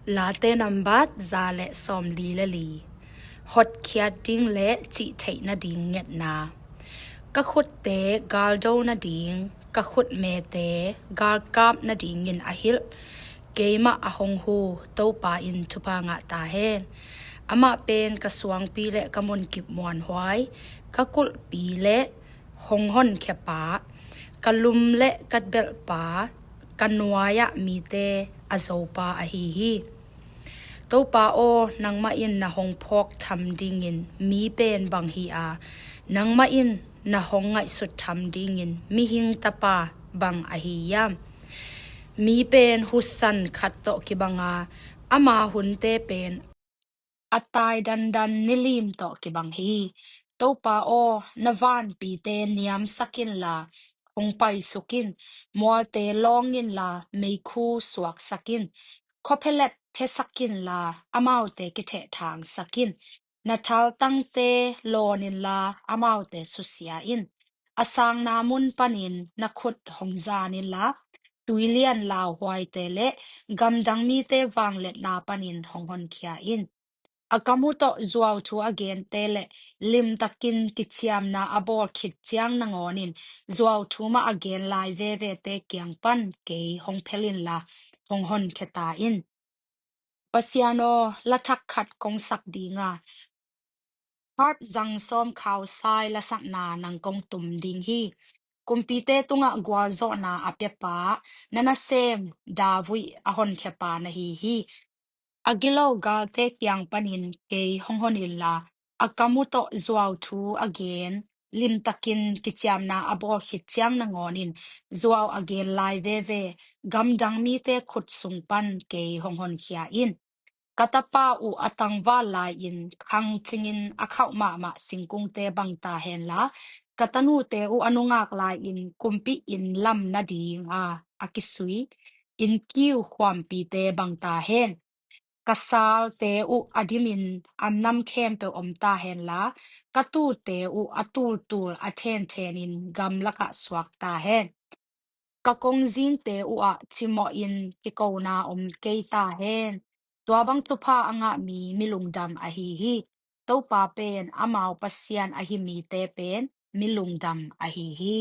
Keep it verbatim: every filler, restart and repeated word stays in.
Late nambat za le sawmli le li. Hotkhiat ding le cih theih nading ngetna. Ka khutte galdo nading, ka khutmete galkap nadingin a hilh keimah a hong hu Topa in thupha ngah ta hen. Amah pen ka suangpi le ka munkip muanhuai, ka kulhpi le hong honkhiapa, ka lum le ka belhpa, ka nuai-ah mite a zopa ahi hi. Topa aw, nangmah in na hong phawk tham dingin mi pen bang hi a, nangmah in na hong ngaihsut tham dingin mihing tapa bang ahi hiam? Mi pen husan khat tawh kibang a, ama hunte pen a tai dandan nilim tawh kibang hi. Topa aw, na vanpite niamsak inla hong paisuk in, mualte lawng inla meikhu suaksak in, khuaphelep phesak inla amaute kithehthangsak in, na thaltangte lawn inla amaute susia in. A sangna mun panin na khut hong zan inla, tuilian lauhuaite le gamdang mite vangliatna panin hong honkhia in. A kam uh tawh zuau thu a gente le limtakin kiciamna a bawl khit ciang nangawnin zuau thu mah a gen lai vevete kiang pan kei hong phel inla hong honkhia ta in. Pasian aw, lathak khat kong sak ding a, harp zang sawm khau sai lasakna nang kong tum ding hi. Kumpite tungah gualzawhna a piapa, na nasem David a honkhiapa na hi hi. A gilo galte kiang panin kei hong hon inla, a kam uh tawh zuau thu a gen, limtakin kiciamna a bawl khit ciang nangawnin zuau a gen lai veve gamdang mite khut sung pan kei hong honkhia in. Ka tapa uh a tangval lai-in khang cingin a khauh mahmah singkungte bang ta henla, ka tanute uh a nungak lai-in kumpi inn lam nadinga a kisui innkiu khuampite bang ta hen. Ka salte uh a dimin an nam khempeuh om ta henla, ka tulte uh a tultul a thenthenin gamlakah suak ta hen. Ka kongzingte uhah cimawhin kikona om kei ta hen. Tua bang thupha a ngah mi milungdam ahi hi. Topa pen amau Pasian ahi mite pen milungdam ahi hi.